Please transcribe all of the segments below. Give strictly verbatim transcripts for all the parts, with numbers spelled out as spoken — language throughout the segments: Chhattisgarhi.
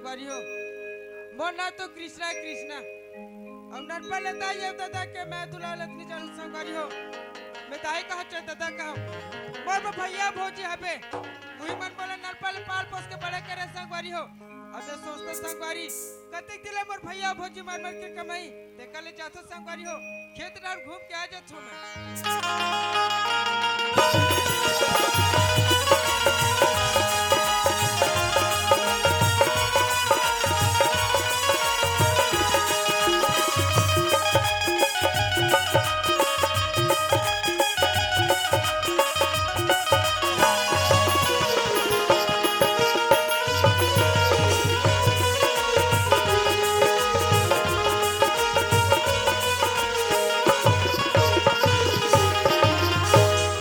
संगवारी हो, मोर नाम तो कृष्णा हे, कृष्णा। अउ नरपा ले दाई अउ ददा के मैं दुलाल अतनी जानहूं संगवारी हो। मैं दाई कहा चाहे ददा कहा, मोर में भैया भौजी हबे, उही मन मोला नरपा ले पाल पोस के बड़े करे संगवारी हो। अब मैं सोचथों संगवारी, कतेक दिन ले मोर भैया भौजी मर मर के कमाही, तेकर ले जाथों संगवारी हो, खेत डार घूम के आ जाथों मैं।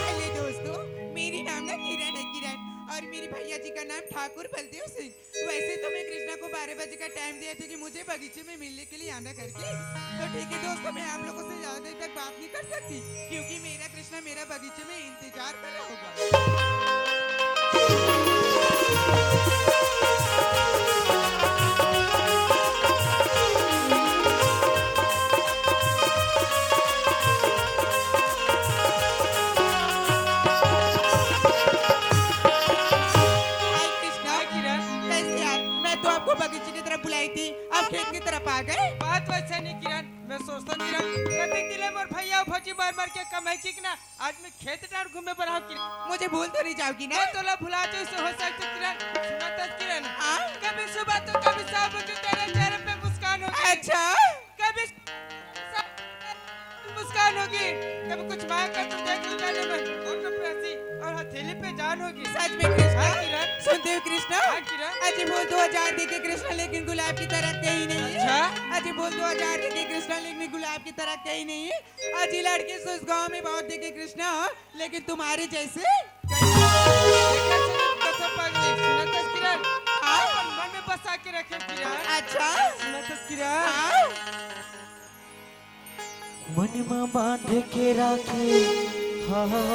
हेलो दोस्तों, मेरी नाम ना किरण है, किरण, और मेरे भैया जी का नाम ठाकुर बलदेव सिंह। वैसे तो मैं कृष्णा को बारह बजे का टाइम दिया था कि मुझे बगीचे में मिलने के लिए आना करके, तो ठीक है दोस्तों, मैं आप लोगों से ज्यादा देर तक बात नहीं कर सकती, क्योंकि मेरा कृष्णा मेरा बगीचे में इंतजार कर रहा होगा। हाय कृष्णा। हाय किरण। कैसे यार, मैं तो आपको बगीचे की तरफ बुलाई थी, आप खेत की तरफ आ गए। बात वैसे नहीं किरण, मैं सोचथों किरण, कतेक दिन ले मोर भैया अउ भौजी मर मर के कमाही कि ना, आज मैं खेत डार घूमे बर आहूं किरण। मुझे भूल तो नहीं जाओगी ना? मैं तोला भुला जाहूं, ऐसे हो सकथे किरण। सुनथस किरण? हाँ? कभी सुबह तो कभी शाम को तेरे चेहरे पे मुस्कान होगी। अच्छा? कभी मुस्कान होगी, कभी कुछ मांग कर तू देख लूं जाने मन, और कभी हंसी और हथेली पे जान होगी। सच में कृष्णा? हाँ किरण। सुनते हो कृष्णा? हाँ किरण। अजी बोल दो हजार देखे कृष्णा, लेकिन गुलाब की तरह कहीं नहीं है। अच्छा? अजी बोल दो हजार देखे कृष्णा, लेकिन गुलाब की तरह कहीं नहीं है। अजी लड़के सो इस गांव में बहुत देखे कृष्णा, लेकिन तुम्हारे जैसे कथा पागल, सुनथस किरण? हाँ? अपन मन में बसा के रखे किरण। अच्छा? सुनथस किरण? हाँ? मन म बांध के राखे हवं।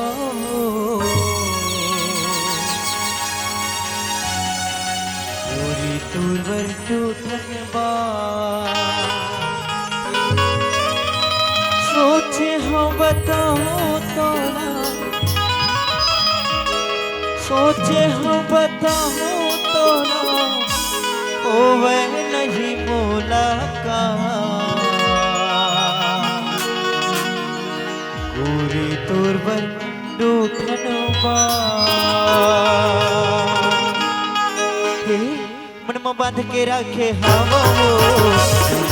पूरी तुरवर टूटन बा। सोचे हंव बताहूं तोला, सोचे हंव बताहूं तोला, होवय नहीं मोला का। पूरी तुरवर टूटन बा। हे, मन म बांध के राखे हवं वो,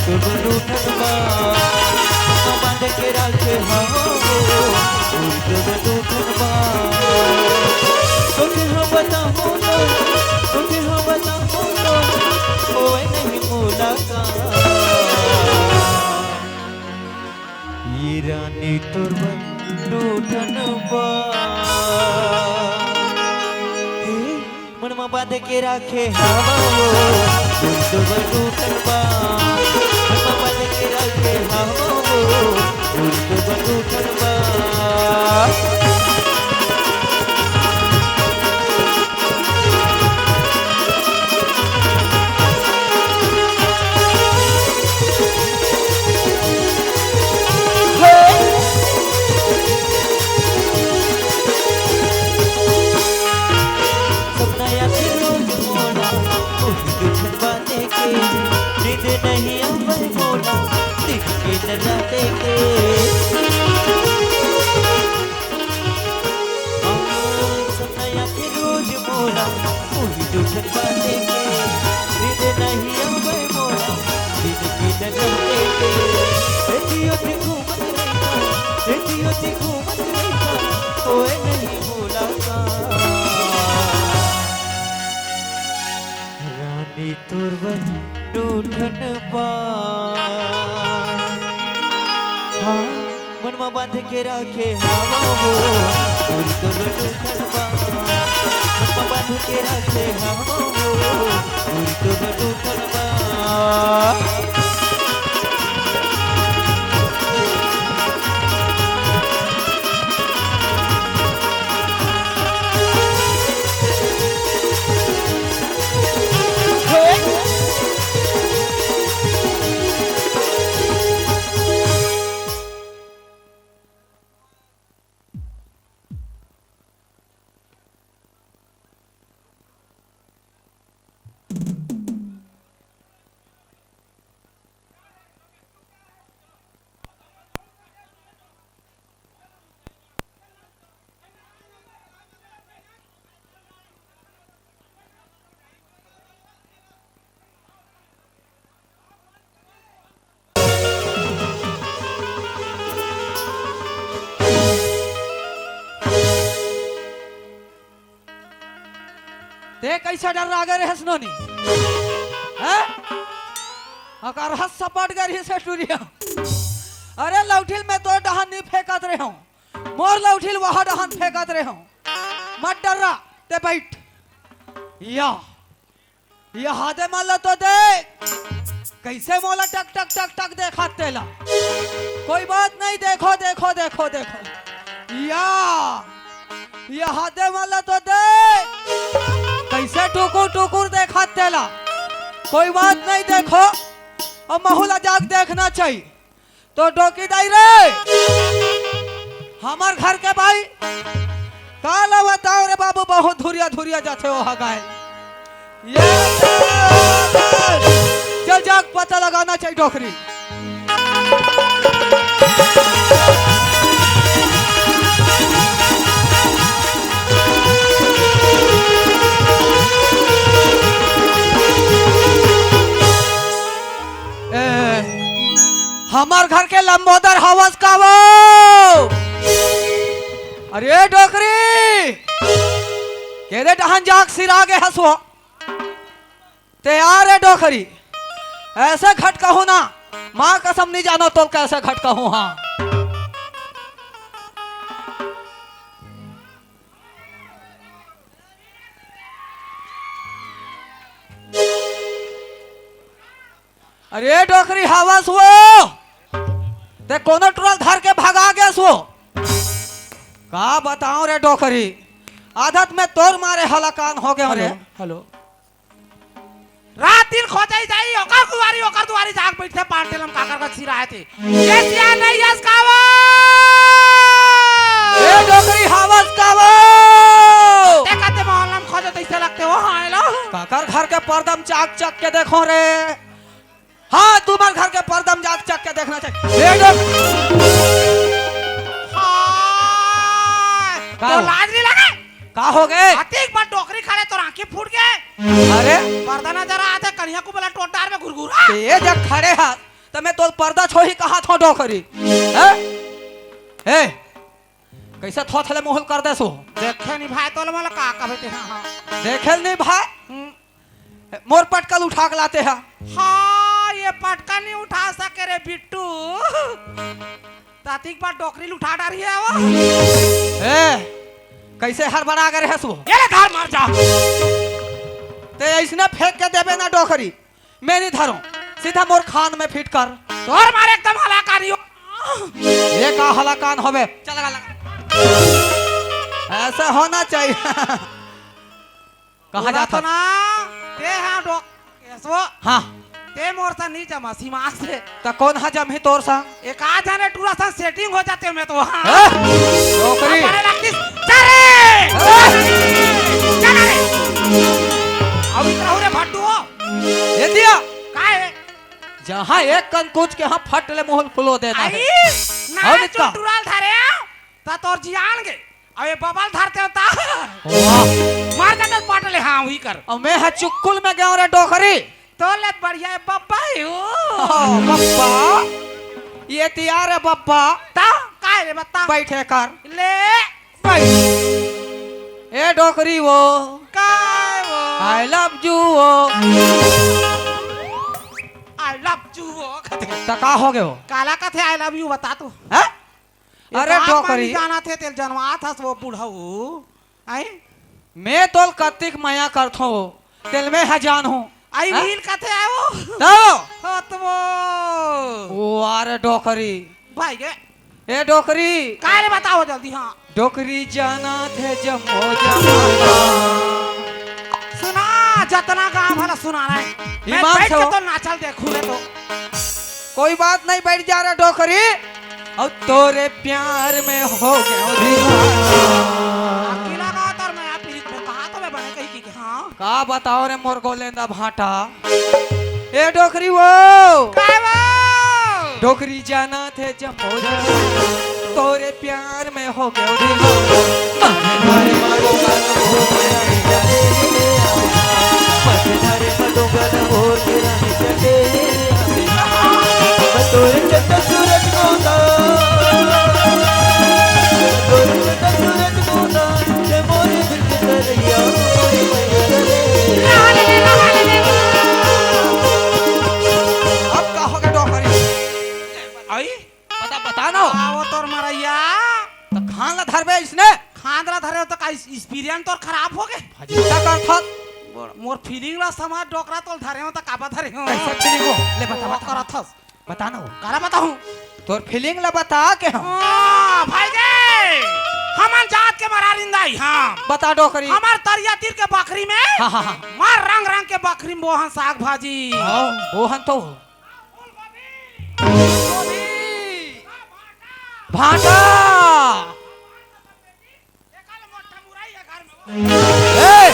तुरवर टूटन बा। मन म बांध के राखे हवं वो, तुरवर टूटन बा। सोचे हंव बताहूं तोला, सोचे हंव बताहूं तोला, होवय नहीं मोला का। ये रानी तुरवर टूटन बा। हे, मन म बांध के राखे हवं वो, तुरवर टूटन बा। मन म बांध के राखे हवं वो, तुरवर टूटन बा। सपना आथे रोज मोला, ओही दुखन बाते के, नींद नहीं आवय मोला, दिन के न राते के। सपना आथे रोज मोला, ओही दुखन बाते के, नींद नहीं आवय मोला, दिन के न राते के। एती ओती घूमत रहिथंव, एती ओती घूमत रहिथंव, होवय नहीं मोला का। रानी तुरवर टूटन बा। हाँ, मन म बांध के राखे हवं वो, तुरवर टूटन बा। मन म बांध के राखे हवं वो, तुरवर टूटन बा। कइसे डर्रा गे रहेस नोनी? हैं? अकरहा सपट गे रहिसे टुरिया। अरे लौठिल में तोर डहन नइ फेंकत रहेंव, मोर लौठिल वहा डहन फेंकत रहेंव। मत डर्रा, ते बइठ। या, ये हादे मन ला तो देख, कइसे मोला टक टक टक टक देखत तेला। कोई बात नहीं, देखो देखो देखो देखो। या, ये हादे मन ला तो देख, कइसे टुकुर टुकुर देखत तेला। कोई बात नहीं, देखो, अब महू ला जाके देखना चाहिए। तो डोकरी दाई रे, हमर घर के बाई, काला बताओ रे बाबू, बहुत धुरिया धुरिया जाथे ओ हगाय। ये चल जाके पता लगाना चाहिए डोकरी। ए, हमर घर के लंबोदर हवस का वो? अरे डोकरी, केदे डहन जाके सिरा गे हस वो? ते आ रे डोकरी, अइसे घटकहूं ना, मां कसम नइ जानंव तोला कइसे घटकहूं, हां। अरे डोकरी हवस वो, ते कोनो टुरा ल धर के भगा गेस वो। का बताओं रे डोकरी, आदत में तोर मारे हलाकान हो गेंव रे। Hello, hello. रात दिन खोजई जाही, ओकर दुवारी, ओकर दुवारी जाके बइठथे, पांटेलम काकर का सिराय ते। ये सियान नइ हस का वो? ए डोकरी हवस का वो? ते कते मोहल्ला में खोजो तइसे लगथे वो, हां, हेलो। काकर घर के पर्दा म जाके चघ के देखंव रे। हां, तुम्हर घर के पर्दा म जाके चघ के देखना चाहिए। ए डोक- हां, का तो हो? लाज नइ लगे? का हो गे? अतिक बड़ डोकरी खड़े तोर आंखी फूट गे। अरे। पर्दा नजर आथे, कनिहा कुबेला टोटदार में घुरघुरा। ए जग खड़े हस, त मैं तोर पर्दा छोही कहत हंव डोकरी। हैं? ए, कइसे थोथले मुंह ल कर देस वो? देखे नइ भाय तोला मोला का कबे ते, हां, हां। देखे ल नइ भाय? हम्म। मोर पटका ल उठा के लाते हस। हां, ये पटका नइ उठा सके रे बिट्टू। त अतिक बड़ डोकरी ल उठा डारही वो। ए, कइसे हड़बड़ा गे रहेस वो? ये ले धर मर जा। ते अइसने फेंक के देबे ना डोकरी, मैं नइ धरंव, सीधा मोर खान में फिट कर। तोर मारे एकदम हलाकान हो। ये का हलाकान होबे? चल लगा, लगा। अइसे होना चाहिए। कहां जात हस? ना, ते हां डोक-, केसो। हां। ते मोर सा नइ जमस, हिमास से। त कोन ह जमही तोर सा? एक आध झने टुरा सा सेटिंग हो जाते मैं तो, हां। हैं? डोकरी। अब बड़े लगतीस। चल रे! हैं? चल रे! अब इतना हो रे भट्टू हो। ए दिया। का हे? जहां एक कन कुछ के हां फट ले मुंह ल फुलो देना हे। आई, ना और तू इतना? टुरा ल धरे, त तोर जियान गे। अबे बबा ल धरते हो ता। वाह। मार जाते पट ले, हां, वही कर। अउ मैं ह चुक्कुल में गेंव रे डोकरी। तोले बढ़िया हे बब्बा ही हो। ओ, बब्बा। ये तियार हे बब्बा। ता, काय रे बता? बइठे कर। ले। बइठ। ए डोकरी वो। काय वो? I love you वो। I love you वो कथे। त का हो गे वो? काला कथे I love you बता तो। हैं? अरे बाप डोकरी। मानी जानत हे, तेल जनवात हस वो बुढ़ऊ। आए? मैं तोल कतिक मया करथों वो, तेल मैं ह जानहूं। आई हैं? मीन कथे आए वो? तो? हो तो वो। वो अरे डोकरी। भाई गे। ए डोकरी। काय ले बताओ जल्दी, हां। डोकरी जानत हे जम्मो जमाना। सुना, जतना गांव भला सुनाना हे। मैं ईमान बइठ से के हो। तो नाचल देखूं रे तो। कोई बात नहीं, बइठ जा रे डोकरी। अउ तोरे प्यार में हो गेंव दीवाना। अकेला गाँव तर मैं आप पीरित में कहा तो मैं बने कही कि हाँ। का बताओ रे मोर गोलेंदा भाटा। ए डोकरी वो। काय वो? डोकरी जानत हे जम्मो जमाना। तोरे प्यार में हो गेंव दीवाना। इसने खांद ला धरे हो त का इस-, experience तोर खराब हो गे? फजिता करथस। मोर, मोर feeling ला समझ डोकरा, तोल धरे हो त काबर धरे हो? कैसे feeling हो? ले बता, वो बता। करत हस। बता ना वो। काला बताहूँ? तोर feeling ला बता के हम। हाँ, भाई गे, हमन जात के मरारिंदा ही हम। बता डोकरी। हमर तरिया तीर के बखरी में हाँ, हाँ, हाँ। मार रंग रंग के बखरी में बोहन साग भाजी। हाँ, बोहन तो। भांटा। ए,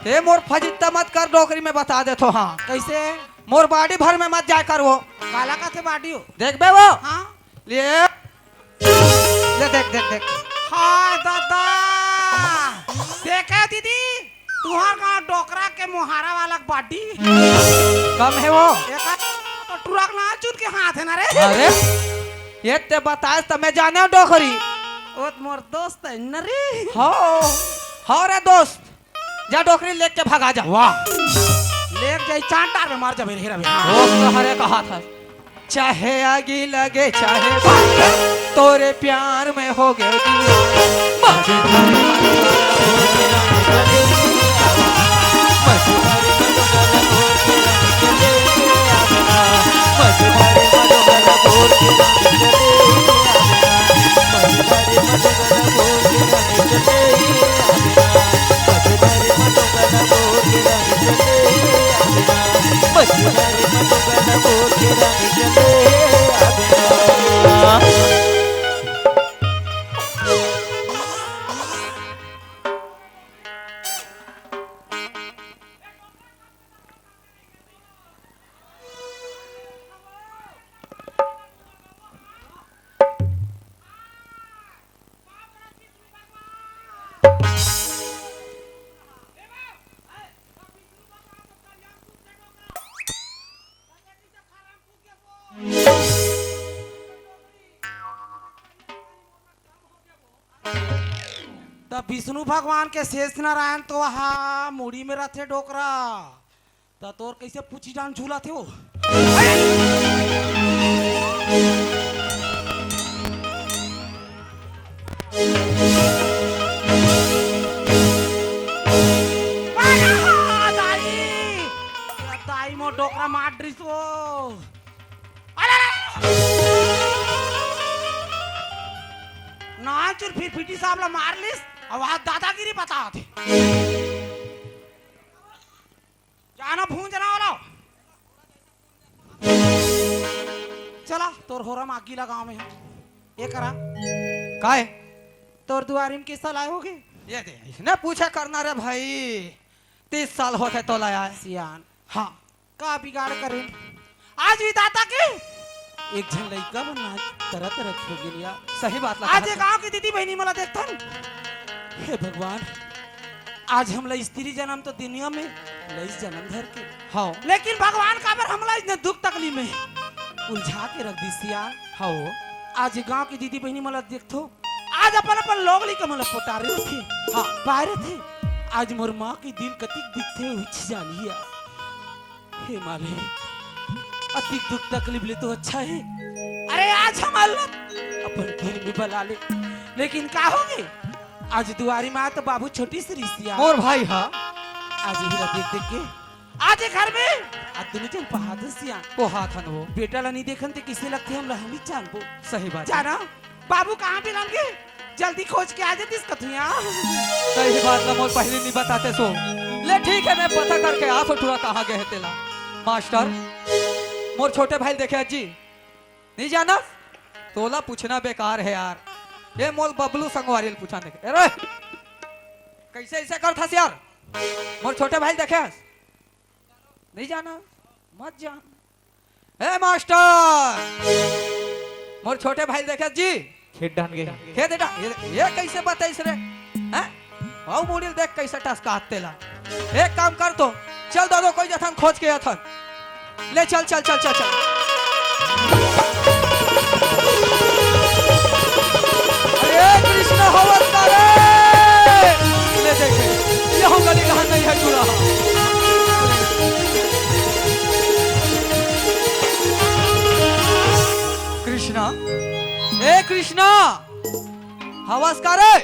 ते मोर फजित्ता मत कर, डोकरी में बता देथो हाँ। कैसे? मोर body भर में मत जाय कर वो। काला कथे body हो? देख बे वो। हाँ। ले, ले देख, देख, देख। हाय दादा, देखे दीदी, तुहर गाँव डोकरा के मोहारा वाला body। कम है वो। एकर तो टुरक ना चुन के हाथ है ना रे। अरे, ये ते बताए त मैं जाने डोकरी। ओ त मोर दोस्त है न रे। हो, हो रे दोस्त, जा डोकरी लेके भगा जा। वाह, लेके जाई चांटार में मार जाबे रे, हेरा बे। दोस्त हरे कहा था, चाहे आगी लगे चाहे बारिश, तोरे प्यार में हो गए दीवाना। त विष्णु भगवान के शेष नारायण तो हा मुड़ी में रथे डोकरा, त तोर कैसे पूछी जान झूला थे वो? दाई, दाई मोर डोकरा मार डरिस वो। अरे, अरे, अरे। नाचुर फिर फिटी साहब ला मार लिस, अब आज दादागिरी बतात हे। जाना भूंज ना वाला। चला, तोर होरा मागी लगाव में हम। ये करा। काय? तोर दुआरी में किस साल आए होगे? ये दे, इसने पूछा करना रे भाई। तीस साल होथे तोला आए। सियान। हाँ। का बिगाड़ करेन? आज भी दाता के एक झन लइका मन आज तरह तरह के हो गेन या। सही बात ला आज कहत ये हस। गांव की दीदी बहिनी मला देखथन। हे भगवान, आज हमला स्त्री जन्म तो दुनिया में लइस जन्म धर के। हाँ। लेकिन भगवान काबर हमला इसने दुख तकलीफ में उलझा के रख दिस यार। हाँ। आज ये गांव की दीदी बहिनी मला देखथो, आज अपन अपन लोग लइका मन ला पोटारे रथे। हाँ। पाए रथे। आज मोर माँ के दिल कतिक दिखथे उच जानिया। हे मालिक, अतिक दुख तकलीफ ले तो अच्छा हे। अरे आज हमला अपन घर में बला ले, लेकिन का होगे? आज दुआरी में तो बाबू छोटी सी रिसिया। मोर भाई हा। आज ही देख देख के आज ये घर में आज दुनों जन पहात सिया। पहात हन वो। बेटा ला नहीं देखन ते किसे लगथे हमला हम ही जानबो। सही बात हे। जाना बाबू कहाँ पे लंगे? जल्दी खोज के आ जातिस कथुया। सही बात ला मोर पहली नहीं बताते सो। ले ठीक हे, मैं पता करके आ सो टुरा कहाँ गए हे तेला। मास्टर, मोर छोटे भाई देखे जी। नहीं जानस? तोला पूछना बेकार हे यार। ये मोल बबलू संगवारी ल पूछा देखे। अरे! कैसे ऐसे करथस यार? मोर छोटे भाई देखे हस? नहीं जाना, मत जान। ए मास्टर, मोर छोटे भाई देखे जी। खेत डाहन गे। खेत डाहन, ये, ये कैसे बताइस रे? हैं? अउ मुड़ी ल देख कैसे टसकात तेला। एक काम कर तो, चल दादा कोई जथन खोज के अथन। ले चल, चल, चल, चल, चल। अरे कृष्ण हवत का रे। ले देखे, यहू गली कहाँ नहीं है चूल्हा। कृष्णा, ए कृष्णा, नमस्कार रे।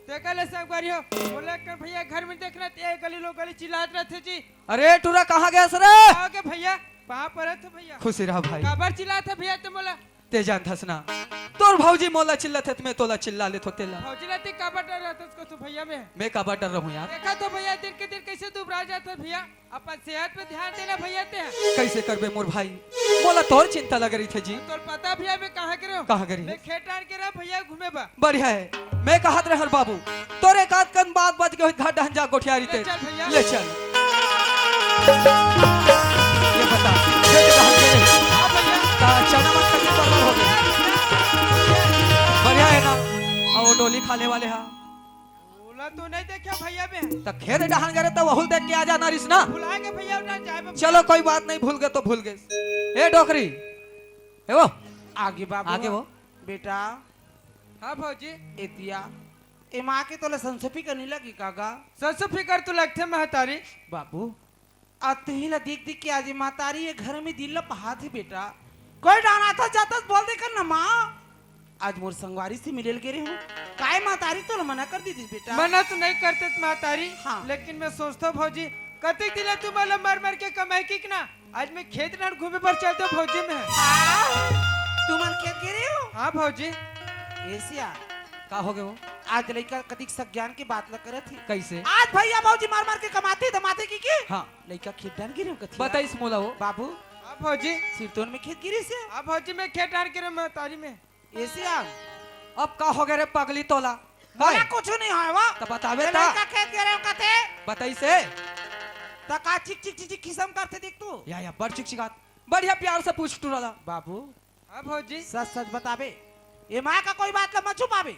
देखा ले संगवारी हो, बोला कर भैया घर में देखना, ते गली लोग गली चिल्लात रहते जी। अरे टूरा, कहाँ गया रे? आओगे भैया, पाँव परत हो भैया। खुशी रहा भाई। काबर चिल्लात हे भैया ते मोला? ते जानथस ना, तोर भौजी मोला चिल्लात हे, त मैं तोला चिल्ला लेथों तेला। भौजी ला ते काबर डर रहथस को तू भैया में? मैं काबर डर रहूं यार? देखा तो भैया, दिन के दिन कैसे दुबरा जात हे भैया। अपन सेहत पे ध्यान देना भैया ते। कैसे करबे मोर भाई, मोला तोर चिंता लग रही थे जी। तोर पता भैया मैं कहाँ गे रहे हूँ? कहाँ गे रहे? मैं खेत डार के रहा भैया घूमे बा। बढ़िया है, मैं कहत रहर बाबू, तोर एक आध कन बात बच गई, घर डहन जा गोठियारी ते। ले चल भैया। ले चल। ये बता, खेत डहन गे रहे? हाँ भैया। ता चना मत कटी बर्बाद हो गया। बढ़िया है ना? और वो डोली खाने वाले हा। ओला तो नहीं देखा भैया बे। त खेत डहान गे रहे त वहू ल देख के आ जाना रिस ना। भुला के भैया उठा जाए बे। चलो कोई बात नहीं, भूल गए तो भूल गए। ए डोकरी, ए वो। आगे बाबू। आगे वो। बेटा। हाँ भौजी। एतिया। ए माँ के तोला संसो फिकर नहीं लगी का गा? संसो फिकर तो लगथे महतारी। बाबू। अतही ला देख देख के आज ये महतारी ये घर में दिल ला पहात हे बेटा। कोई डाना था जाता बोल दे कर ना माँ। आज मोर संगवारी से मिले ल गे रहे हूँ। काय महतारी तोला मना कर दी थी बेटा? मना तो नहीं करते थे महतारी, हाँ। लेकिन मैं सोचता हूँ भौजी, कतिक दिन ला तू मोला मर मर के कमाई की ना, आज मैं खेत डार घूमे बर चलता हूँ भौजी में। हाँ, तू मन खेत गे रहे हो? हाँ भौजी। एशिया। का हो गए वो? आज लइका कतिक सज्ञान के बात ला करत ही। कैसे? आज भैया भौजी मर मर के कमाते धमाते की की? हाँ। लइका खेत डार गे रहे हो कथी? बताइस मोला वो। बाबू। हाँ भौजी। सिरतोन में खेत गे रहे से? हाँ भौजी, मैं खेत डार गे रहे महतारी में। एशिया। अब का हो गए रे पगली तोला? बोला काय? कुछ नहीं है वो। त बतावे ये ता। लइका खेत गे रहे हो कथे? बताइस हे। त का चिक चिक चिक चिक किसम करथे देख तू। या, या, बड़ चिक चिकात। बढ़िया प्यार से पूछ टूरा ला। बाबू। हाँ भौजी। सच सच बताबे, ये माँ का कोई बात ला मत छुपाबे।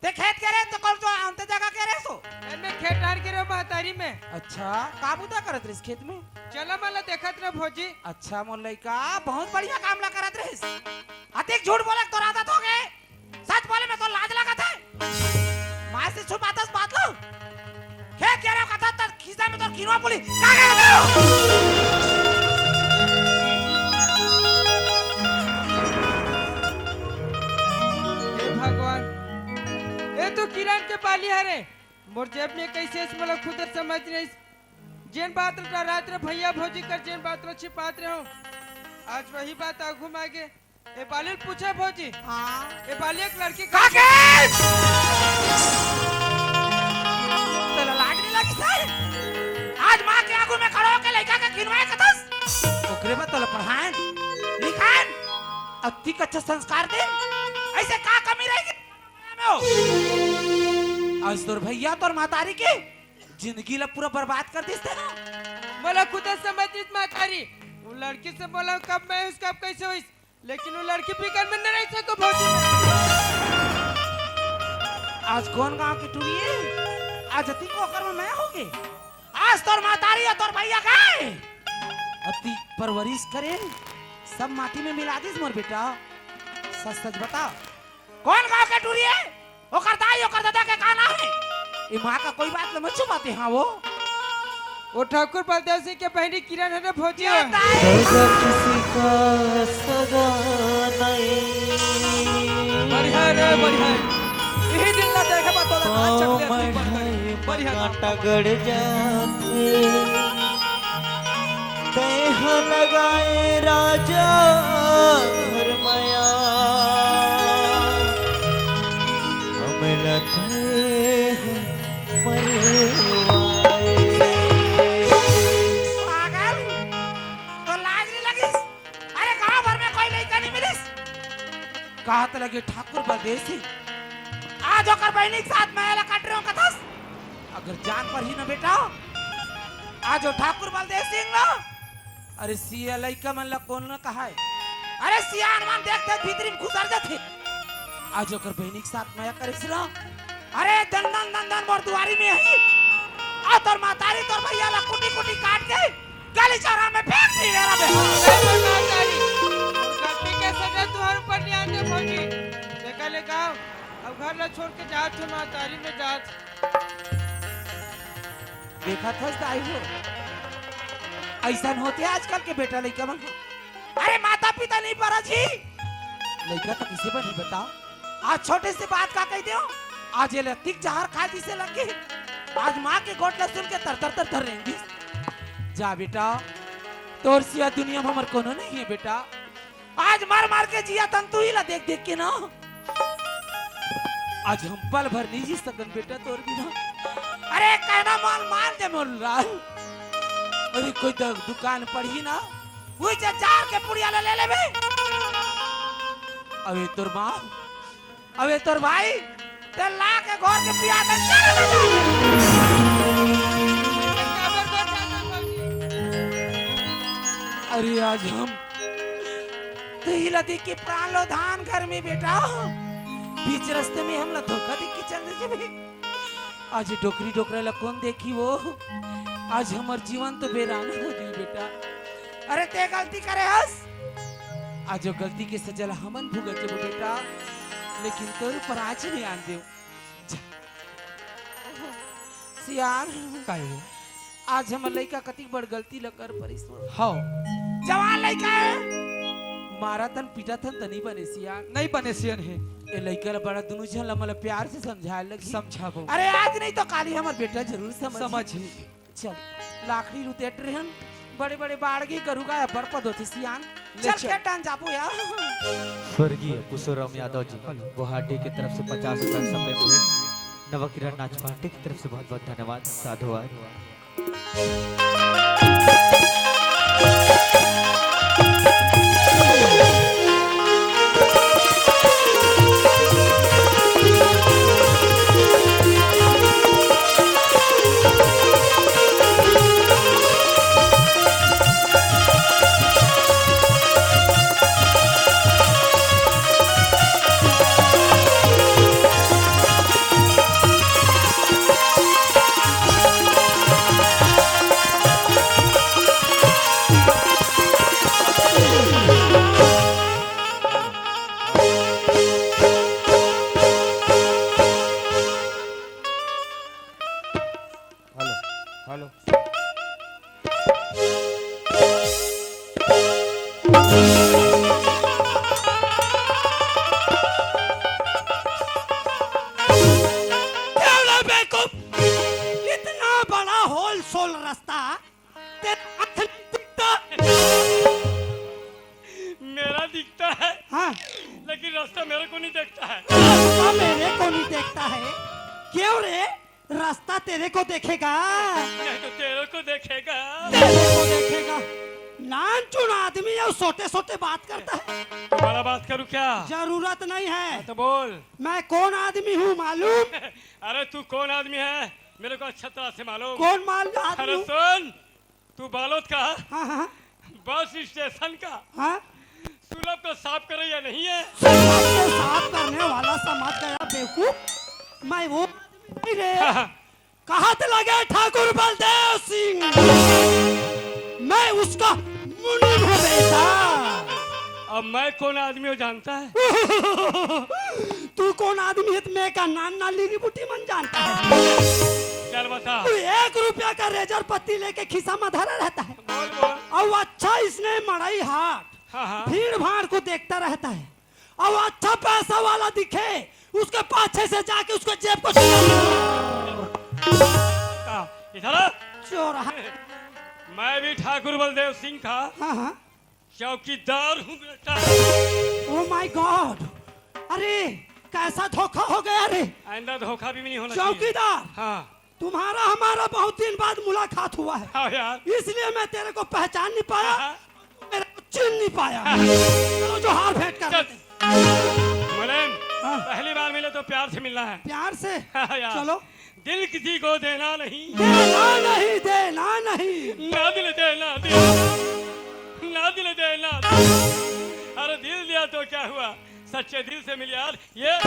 ते खेत गे रहे त कौन जो अंत जगह गे रहे सो? ए, मैं खेत डार गे रहे हूँ महतारी में। अच्छा, का बुता करत रहिस खेत में? चला मला देखत रह भौजी। अच्छा मोर लइका, बहुत बढ़िया काम ला करत रहिस। अतिक झूठ बोले तोर आदत हो गए। सच बोले में तो लाज लगत हे। माँ से छुपातस बात लो। खेत गे रहे हो कथा त खिस्सा में तो किनवा बोली। का गे रहे हो? हे भगवान, ए तो किरण के बाली हरे। मोर जेब में कैसे इस मोला खुद समझ नहीं। जेन बात ला रात रे भैया भौजी कर जेन बात ला छिपात रहे हो, आज वही बात आगू में आगे। ए बाली ल पूछे भौजी। हाँ। ए बाली एक लड़की का के? तोला लाज नहीं लगी सर? आज माँ के आगू में खड़ो होके लइका के किनवाए कथस? ओकरे बाद तोला पढ़ाएन, लिखाएन, अतिक अच्छा संस्कार दे। ऐसे का कमी रहेगी? आज तोर भैया तोर महतारी के जिंदगी ला पूरा बर्बाद कर दिस तेला। मोला खुद समझ नहीं महतारी। वो लड़की से बोला कब मैं उसका अब कैसे होइस? लेकिन वो लड़की फिकर में नहीं रह सको भौजी। आज कौन गांव की टूरी है? आज अतिक ओकर में मैं होगे। आज तोर महतारी और तोर भैया गए। अतिक परवरिश करे, सब माटी में मिला दिस मोर बेटा। सच सच बता, कौन गांव के टूरी है? ओकर दाई, ओकर ददा के का नाम है? ए माँ का कोई बात ल मत छुपाते, हाँ वो। वो ठाकुर बलदेव सिंह के बहनी किरण है रे भौजी। ये दाई। अगर किसी का सगा नहीं। बढ़िया रे, बढ़िया। यही दिन ला देखे बा तोला हाथ चकले अतिक बढ़ गए। बढ़िया। कांटा गड़ जाते। तैं ह लगाए राजा हर मया, हमला तैं ह मरवाए। पागल, तो लाज नहीं लगिस? अरे गांव भर में कोई लइका नहीं मिलिस। कहत लगे ठाकुर बलदेव सिंह, आज ओकर बहिनी के साथ मैं ला कट रहे हो कथस। अगर जान पर ही ना बेटा, आज वो ठाकुर बलदेव सिंह ना, अरे सिया लइका मन ला कौन ना कहाए? अरे सियान मन देखते भीतरी में घुसर जाथे। आज ओकर बहिनी के साथ मया करिस ना, अरे दन दन दन दन मोर दुआरी में ही, आ तोर महतारी तोर भैया ला कुटी कुटी काट के गली चौरा में फेंक दी रे रबे। गलती के सजा तुहर ऊपर नहीं आते भौजी। देखा ले गाँव, अब घर ला छोड़ के जात हो महतारी में जात। देखत हस दाई हो, अइसन होथे आजकल के बेटा लइका मन। अरे माता पिता नहीं परत ही, लइका तो किसे बनी बताओ? आज छोटे से बात का कहि देव, आज ये लतिक जहर खा जिसे लग गे। आज माँ के गोठ ल सुन के तर तर तर तर रेंगिस। जा बेटा, तोर सिवा दुनिया में हमर कोनो नहीं है बेटा। आज मर मर के जियत हन तुही ला देख देख के ना। आज हम पल भर नहीं जी सकन बेटा तोर बिना। अरे कहना माल मार दे मोर लाल। अरे कोई द-, दुकान पड़ही ना, उही जा जार के पुड़िया ला ले लेबे। अबे तोर माँ, अबे तोर भाई, ते ला के घोर के पिया दे। अरे आज हम तुही ला देख के प्राण लो धान घर में बेटा। बीच रस्ते में हमला धोखा दे के चल दे बे। आज डोकरी डोकरा ला कोन देखी वो? आज हमर जीवन तो बेरान हो गई बेटा। अरे ते गलती करे हस, आज वो गलती के सजा ला हमन भुगत जबो बेटा, लेकिन तोर ऊपर आज नहीं आन देव। जा। सियान, काहे हो? आज हमर लइका कतिक बड़ गलती ल कर परिस हो। हव। जवान लइका हे। मारत हन, पीटत हन त नहीं बने सियान। नहीं बने सियान हे। ए लइका ल बड़ा दुनू झन ल हमला प्यार से समझाए लगी। समझाबो। अरे आज नहीं तो काली हमर बेटा जरूर समझ। समझही। चल, लाखड़ी रुतेट रहन, बड़े-बड़े बाड़गे गरुगा अब्बड़ पद होथे सियान। ले चल, चल। खेत डाहन जाबो यार। स्वर्गीय पुष्पराम यादव जी, गुवाहाटी की तरफ से पचास रुपए का सपे भेंट, नवकिरण नाच पार्टी की तरफ से बहुत-बहुत धन्यवाद, साधुवाद। Hello, hello. क्या बोला बेवकूफ? इतना बड़ा होल सोल रास्ता, तेरा आँख नहीं दिखता? मेरा दिखता है, हाँ। लेकिन रास्ता मेरे को नहीं देखता है। रास्ता मेरे को नहीं देखता है? क्यों रे? रास्ता तेरे को देखेगा। नहीं तो तेरे को देखेगा। तेरे को देखेगा। नानचुन आदमी है, सोते सोते बात करता है। तो बड़ा बात करूँ क्या? जरूरत नहीं है। हाँ, तो बोल। मैं कौन आदमी हूँ मालूम? अरे तू कौन आदमी है, मेरे को अच्छा तरह से मालूम। कौन माल आदमी अरे हूँ? सुन, तू बालोद का हाँ, हाँ। बस स्टेशन का हाँ। सुलभ को साफ करइया नहीं है। सुलभ को साफ करने वाला समझ गया बेवकूफ। मैं वो आदमी नहीं रे। हाँ, हाँ। कहत लगे ठाकुर बलदेव सिंह, मैं उसका मुनीम हूँ बेटा। अब मैं कौन आदमी हूँ जानता है? तू कौन आदमी है? मैं का नान नाली की बुटी मन जानता है। चल बता। तू एक रुपया का रेजर पत्ती लेके खिस्सा में धरा रहता है। बोल, बोल। और अच्छा इसने मड़ई हाट, हाँ, हाँ। भीड़ भाड़ को देखता रहता है। और अच्छा पैसा वाला दिखे, उसके पाछे से जाके उसके जेब को का? इधर आ। चोर है। मैं भी ठाकुर बलदेव सिंह का हाँ, हाँ। चौकीदार हूँ बेटा। Oh my God! अरे, कैसा धोखा हो गया रे? आइंदा धोखा भी नहीं होना चाहिए। चौकीदार, हाँ। तुम्हारा हमारा बहुत दिन बाद मुलाकात हुआ है। हाँ यार। इसलिए मैं तेरे को पहचान नहीं पाया, हाँ, हाँ। मेरे को चिन नहीं पाया। हाँ। चलो, जोहार भेंट कर चल। लेते हैं। मुलायम, हाँ। पहली बार मिले तो प्यार से मिलना है। प्यार से? हाँ यार। चलो। दिल किसी को देना नहीं। देना नहीं, देना नहीं। ना दिल देना, दिल। ना दिल देना, दिल। अरे दिल दिया तो क्या हुआ? सच्चे दिल से मिल यार। ये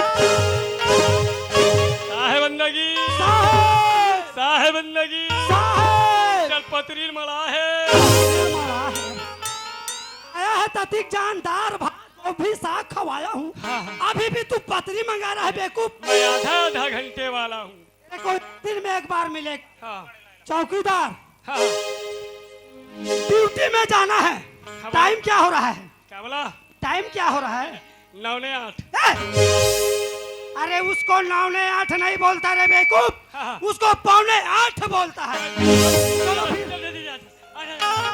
साहेब बंदगी। साहेब। साहेब बंदगी। साहेब। चल पतरीर मड़ा है। मड़ा है। आया है ततिक जानदार भात, वो भी साग खवाया हूँ। हाँ, हाँ। अभी भी तू पतरी मंगा रहा है बेवकूफ। मैं आधा आधा घंटे वाला हूँ। तेरे को दिन में एक बार मिले। हाँ। चौकीदार। हाँ। ड्यूटी में जाना है। खबर। टाइम क्या हो रहा है? क्या बोला? टाइम क्या हो रहा है? नौ ने आठ। ए! अरे, उसको नौ ने आठ नहीं बोलता रे बेवकूफ, हाँ, हाँ। उसको पौने आठ बोलता है। चलो फिर। चल, जल्दी जा। आ जा, आ जा।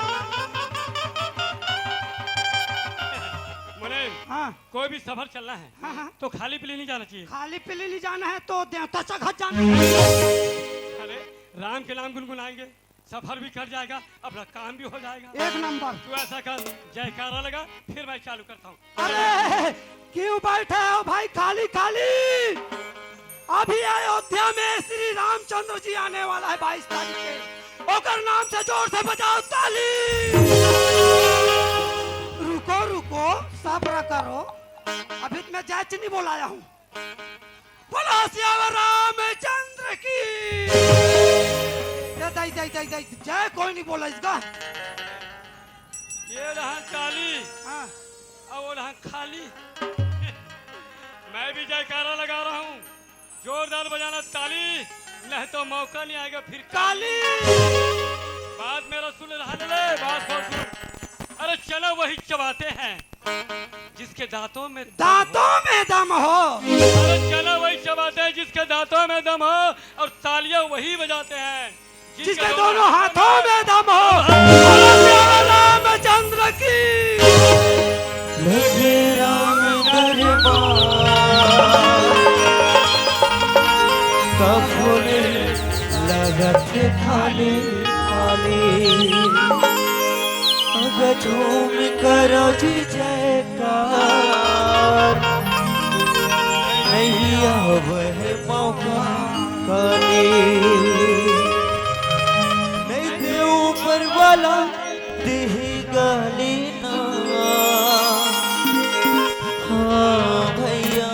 मुनीम, हाँ। कोई भी सफर चलना है, हाँ, हाँ। तो खाली पीली नहीं जाना चाहिए। खाली पीली नहीं जाना है तो देवता चघत जाना है। अरे, राम के नाम गुनगुनाएंगे, सफर भी कट जाएगा, अपना काम भी हो जाएगा। एक नंबर। तू ऐसा कर, जयकारा लगा, फिर मैं चालू करता हूँ। अरे, क्यों बैठे हो भाई खाली खाली? अभी अयोध्या में श्री रामचंद्र जी आने वाला है बाईस तारीख के, ओकर नाम से जोर से बजाओ ताली। रुको, रुको, सब्र करो, अभी तो मैं जय चिन्नी बोलाया हूँ। बोलो सियावर रामचंद्र की। ये दाई, दाई, दाई, दाई, जय कोई नहीं बोला इसका। ये रहा ताली, हाँ। और वो रहा खाली। मैं भी जयकारा लगा रहा हूँ, जोरदार बजाना ताली, नहीं तो मौका नहीं आएगा फिर काली। बात मेरा सुन रहा ले, बात और सुन। अरे चलो वही चबाते हैं जिसके दांतों में दम हो। दांतों में दम हो। अरे चलो वही चबाते हैं जिसके दांतों में दम हो, और तालियां वही बजाते हैं जिसके दोनों हाथों में दम हो। बोलो सियावर रामचंद्र की। लगे राम दरबार, कफूल लगत थाली थाली। अब झूम करो जी जयकार, नहीं आवै मौका काली। नहीं ते ऊपर वाला देही गाली ना। हाँ भैया,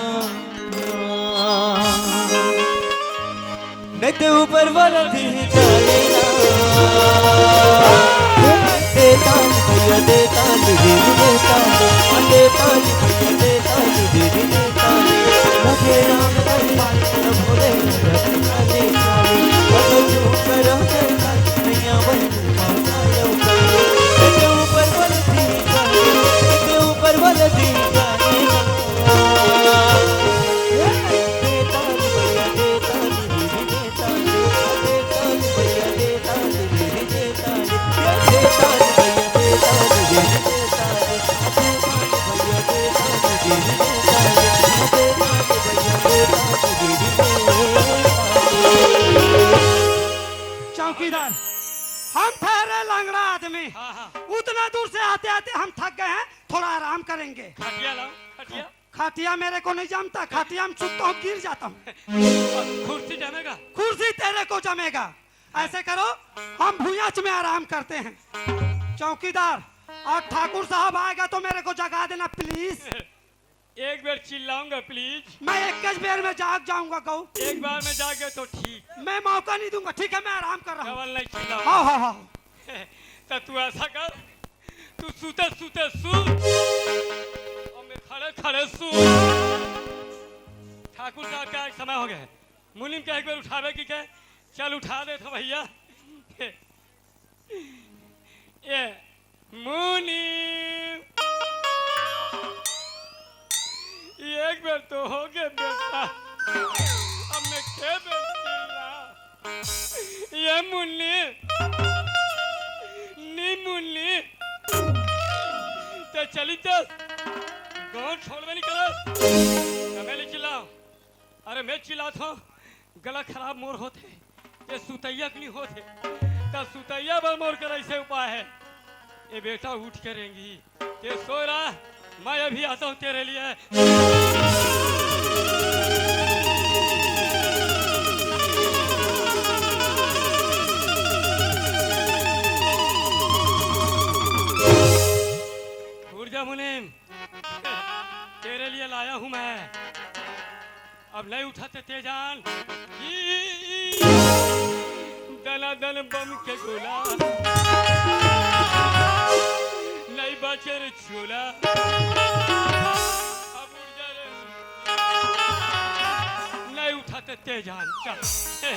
हाँ। नहीं ते ऊपर वाला देही गाली ना। दे ताल भैया, दे ताल, दे ताल, दे ताल भैया, दे ताल, दे ताल। मुझे राम दरबार भोले, काली काली। अब क्यों करो जयकार, नैया बन चौकीदार, हम ठहरे लंगड़ा आदमी, हाँ, हाँ। उतना दूर से आते आते हम थक गए हैं, थोड़ा आराम करेंगे। खटिया लाओ, खटिया। खटिया मेरे को नहीं जमता, खटिया में सुतता हूँ, गिर जाता हूँ। कुर्सी जमेगा? कुर्सी तेरे को जमेगा। ऐसे करो, हम भुयाच में आराम करते हैं। चौकीदार, और ठाकुर साहब आएगा तो मेरे को जगा देना प्लीज। एक बेर चिल्लाऊंगा प्लीज। मैं एक बेर में जाग जाऊंगा गऊ। एक बार में जाग गए तो ठीक। मैं मौका नहीं दूंगा, ठीक है, मैं आराम कर रहा हूँ। डबल नहीं चिल्लाऊंगा। हाँ, हाँ, हाँ। तो तू ऐसा कर, तू सूते सूते सू, और मैं खड़े खड़े सू। ठाकुर साहब का एक समय हो गया है, मुनीम का एक बार उठावे की कहे, चल उठा दे तो भैया। ये मुनीम, ये एक बार तो हो गए बेटा, अब मैं के बेर चिल्ला? ये मुन्नी, नी मुन्नी, ते चली ते गाँव छोड़बे नहीं करस, तबे ले चिल्लाओ। अरे मैं चिल्लात हूँ, गला खराब मोर होथे, ते सुतैया के नहीं होथे, त सुतैया बर मोर कर ऐसे उपाय है। ए बेटा उठ के रेंगी, ते सोय रहा, मैं अभी आता हूँ तेरे लिए। उठ जा मुनीम, तेरे लिए लाया हूँ मैं। अब नहीं उठाते तेजान। ई, दना दन बम के गोला। नहीं बाचे रे चोला। अब उड़ जा रे। नहीं उठाते तेजान। चल। ए।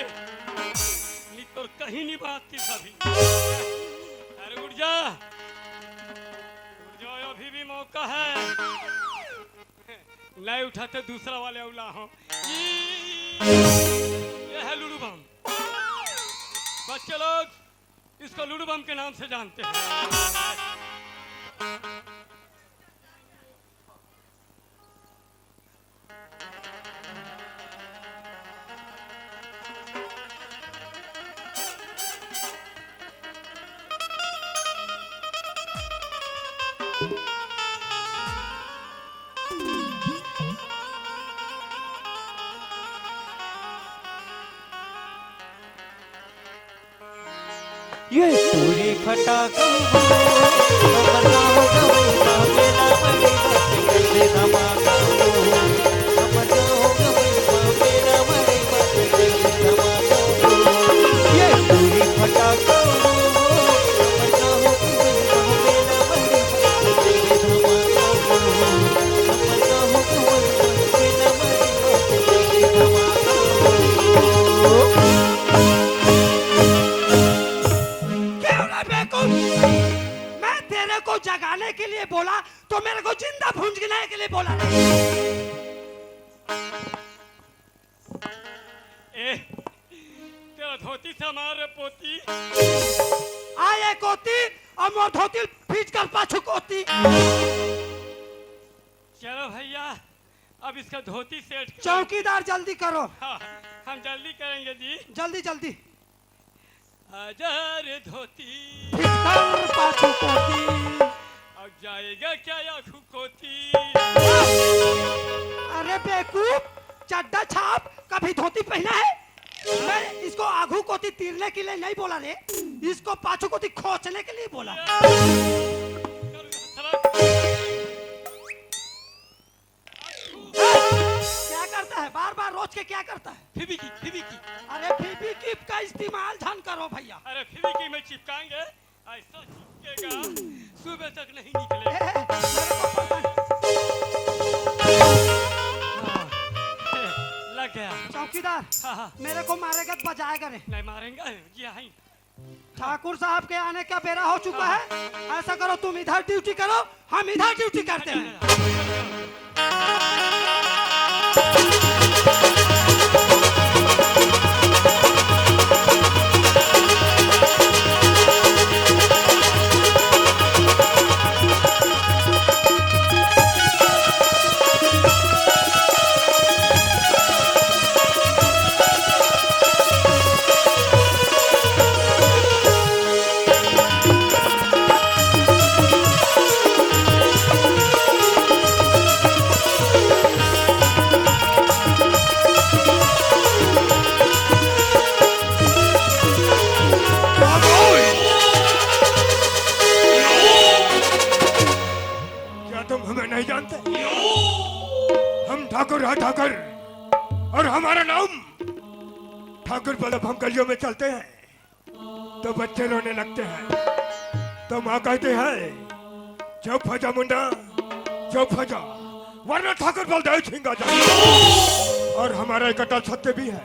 नहीं तो कहीं नहीं बात थी सभी। अरे उठ जा, उठ जाओ, अभी भी मौका है। नहीं उठा तो दूसरा वाले उला हो। ये है लूडू बम। बच्चे लोग इसको लूडू बम के नाम से जानते हैं। ये पूरी फटाका हो, तमन्ना हो गई, बाबे ना मरे, बाबे ना मरे, धमाका हो। क्यों रे बेवकूफ? मैं तेरे को जगाने के लिए बोला तो मेरे को जिंदा भूंजने के लिए बोला नहीं। ए, तेरा धोती से मार रे पोती। आए कोती और मोर धोती भींच कर पाछू कोती। चलो भैया, अब इसका धोती सेट करो। चौकीदार, जल्दी करो। हाँ, हम जल्दी करेंगे जी। जल्दी, जल्दी। आजा रे धोती। भीतर पाछू कोती। अब जाएगा क्या या खुकोती? अरे बेवकूफ, चड्डा छाप, कभी धोती पहना है? मैं इसको आघू कोती तीरने के लिए नहीं बोला रे, इसको पाछू कोती खोचने के लिए बोला। क्या करता है बार बार रोज के, क्या करता है? फिबिकी, फिबिकी। अरे फिबिकी का इस्तेमाल झन करो भैया। अरे फिबिकी में चिपकाएंगे, ऐसा चिपकेगा, सुबह तक नहीं निकलेगा। ए, मेरे को पता है। लग गया। चौकीदार, हाँ, हाँ। मेरे को मारेगा तो बजाएगा रे। नहीं मारेंगे, जी हाँ। ठाकुर साहब के आने का बेरा हो चुका है। ऐसा करो, तुम इधर ड्यूटी करो, हम इधर ड्यूटी करते हैं। क्या तुम हमें नहीं जानते? हम ठाकुर हैं, ठाकुर, और हमारा नाम ठाकुर बल्लभ। हम गलियों में चलते हैं तो बच्चे रोने लगते हैं, तो माँ कहती है, "चुप हो जा मुंडा, चुप हो जा, वरना ठाकुर बलदेव सिंह आ जाएगा।" और हमारा एक अटल सत्य भी है,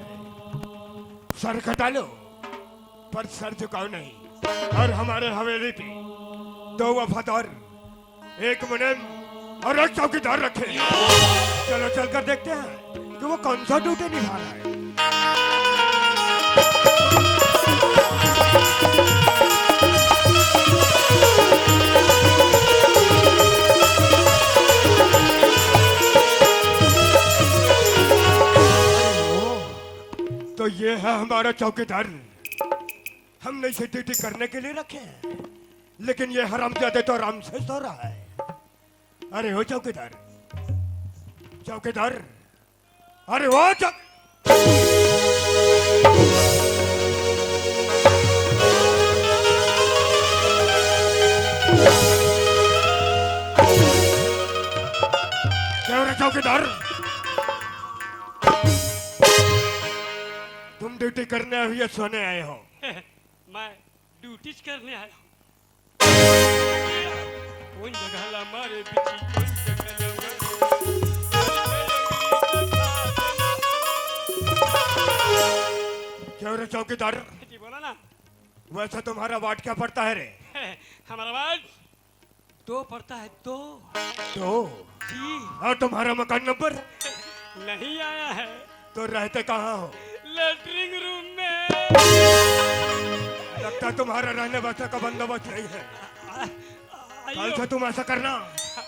सर कटा लो, पर सर झुकाओ नहीं। और हमारे हवेली पे दो वफादार, एक मुनीम और एक चौकीदार रखे। चलो चलकर देखते हैं कि वो कौन सा ड्यूटी निभा रहा है। तो ये है हमारा चौकीदार। हमने इसे ड्यूटी करने के लिए रखे हैं, लेकिन ये हरामजादे तो आराम से सो रहा है। अरे ओ चौकीदार, चौकीदार, अरे ओ चौक-, क्यों रे चौकीदार, तुम ड्यूटी करने आए हो या सोने आए हो? मैं ड्यूटी करने आया हूँ। कौन जगह ला मारे बिची, कौन जगह ला मारे। क्यों रे चौकीदार? जी, बोला ना। वैसे तुम्हारा वार्ड क्या पड़ता है रे? हमारा वार्ड दो पड़ता है, दो। दो? जी। और तुम्हारा मकान नंबर? नहीं आया है। तो रहते कहाँ हो? लेटरिंग रूम में। लगता है तुम्हारा रहने बसने का बंदोबस्त नहीं है। आ, आ, कल आइयो। से तुम ऐसा करना,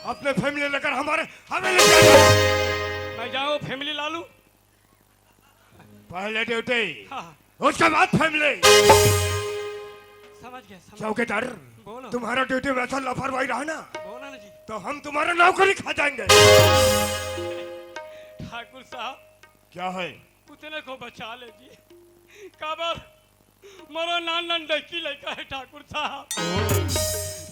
अपने फैमिली लेकर हमारे हवेली पे आ जाओ। मैं जाऊँ फैमिली ला लूँ? पहले ड्यूटी, हाँ। उसके बाद फैमिली। समझ गया, समझ गया। चौकीदार, बोलो। तुम्हारा ड्यूटी में ऐसा लापरवाही रहा ना, बोलो ना जी। तो हम तुम्हारा नौकरी खा जाएंगे। ठाकुर साहब। क्या है? उतने को बचा ले जी। काबर मोरो नान नान डकी लइका है ठाकुर साहब।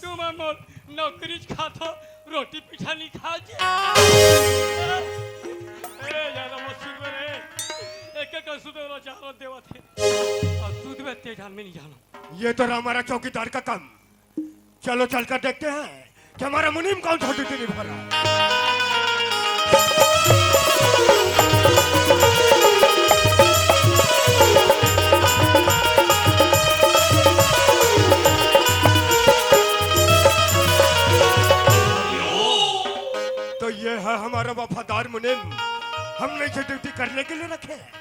तुम मोर नौकरी खाथो, रोटी पीठा नहीं खा जी। ए, यार, मत सुन रे। एक एक सुते रो चारों देवत है। और दूध में तेज आदमी नहीं जानो। ये तो रहा हमारा चौकीदार का काम। चलो चलकर देखते हैं कि हमारा मुनीम कौन सा ड्यूटी निभा रहा है। तो ये है हमारा वफादार मुनीम। हमने इसे ड्यूटी करने के लिए रखे हैं,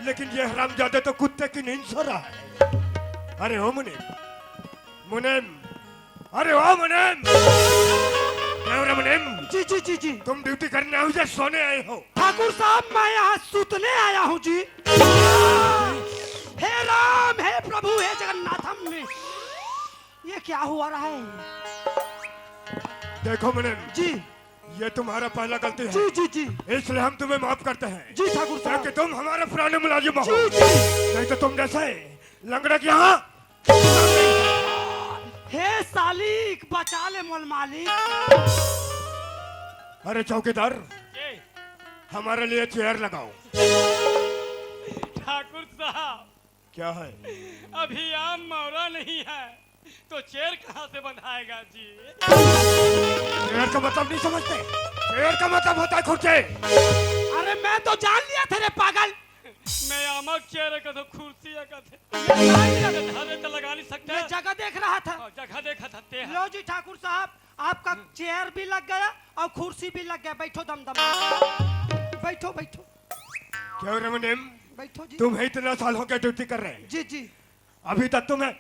लेकिन ये हरामजादे तो कुत्ते की नींद सो रहा है। अरे ओ मुनीम, मुनीम, अरे ओ मुनीम, क्यों रे मुनीम? जी, जी, जी, जी। तुम ड्यूटी करने आए हो या सोने आए हो? ठाकुर साहब, मैं यहाँ सुतने आया हूँ जी। हे राम, हे प्रभु, हे जगन्नाथम, ये क्या हुआ रहा है? देखो मुनीम जी। ये तुम्हारा पहला गलती है। जी, जी, जी। इसलिए हम तुम्हें माफ करते हैं। जी ठाकुर साहब। क्योंकि तुम हमारे पुराने मुलाजिम हो। जी, जी। नहीं तो तुम जैसे लंगड़े के यहाँ। हे सालिक, बचा ले मोल मालिक। अरे चौकीदार, ए। हमारे लिए चेयर लगाओ। ठाकुर साहब, क्या है? अभी आम मौरा नहीं है, तो चेयर कहाँ से बंधाएगा जी? चेयर का मतलब नहीं समझते? चेयर का मतलब होता है कुर्सी। अरे मैं तो जान लिया था रे पागल। मैं आमक चेयर कथों, कुर्सी कथे। ये नहीं लगा। धरे तो लगा नहीं सकता। मैं जगह देख रहा था। हाँ, जगह देखा था ते। लो जी ठाकुर साहब, आपका चेयर भी लग गया और कुर्सी भी लग गया। बैठो दम दम। बैठो, बैठो। क्यों रे मुनीम? बैठो जी। तुम्हें इतना साल हो गया ड्यूटी कर रहे हैं। जी, जी। अभी तक तुम्हें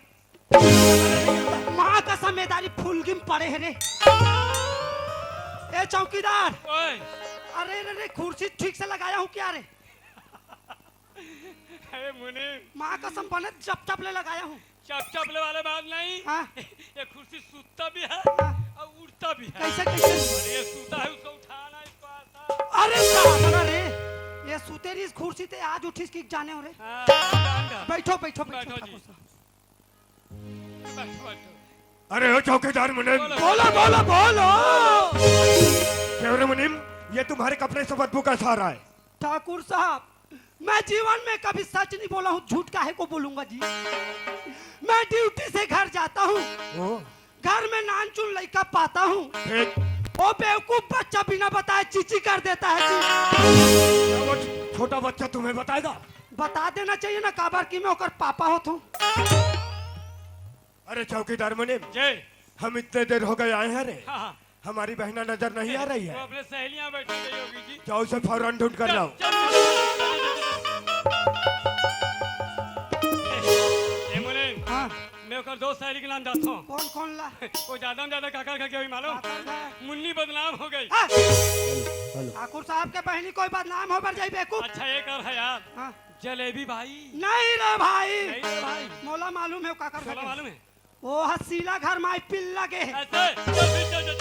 माँ कसम, ये दारी फुलगिम पड़े है रे। ए चौकीदार। ओए। अरे रे रे, कुर्सी ठीक से लगाया हूँ क्या रे? अरे मुनीम। माँ कसम बने चप चप ले लगाया हूँ। चप चप ले वाले बात नहीं। हाँ। ये कुर्सी सूता भी है हाँ। और उड़ता भी है। कैसे, कैसे? अरे ये सूता है, उसको उठाना, इसको ऐसा। अरे साला रे, ये सूते रही इस कुर्सी ते, आज उठिस कि जाने हो रे। हाँ, जान जा। बैठो, बैठो, बैठो, बैठो जी। ठाकुर साहब। बैठो, बैठो। अरे ओ चौकीदार मुनीम। बोलो। बोलो, बोलो, बोलो। क्यों रे मुनीम, ये तुम्हारे कपड़े से बदबू कैसा आ रहा है? ठाकुर साहब, मैं जीवन में कभी सच नहीं बोला हूँ, झूठ काहे को बोलूंगा जी? मैं ड्यूटी से घर जाता हूँ, ओ। घर में नानचुन लइका पाता हूँ, ठीक। वो बेवकूफ बच्चा बिना बताए चीची कर देता है जी। क्या वो छोटा बच्चा तुम्हें बताएगा? बता देना चाहिए ना, काबर कि मैं ओकर पापा होत हूँ। अरे चौकीदार मुनीम, जय। हम इतने देर हो गए आए हैं रे, हाँ, हाँ। हमारी बहना नजर नहीं आ रही है। वो अपने सहेलियां बैठी गई होगी जी। जाओ, उसे फौरन ढूंढ कर लाओ। चल, चल, चल, चल, चल, चल। ए, ए, मुनीम, हाँ। मैं ओकर दो सहेली के नाम जानता हूँ। कौन, कौन ला? वो ज्यादा में ज्यादा काकर घर के हुई मालूम? काकर घर। मुन्नी बदनाम हो गई। हाँ। Hello, hello. ठाकुर साहब के बहनी कोई बदनाम हो बर जाई बेवकूफ। अच्छा, एक और है यार। हाँ। जलेबी भाई। नहीं रे भाई। नहीं रे भाई। मोला मालूम है काकर घर मोला के। मालूम है। वो हसीला घर माई पिल्ला के। ऐसे, चल, चल, चल, चल।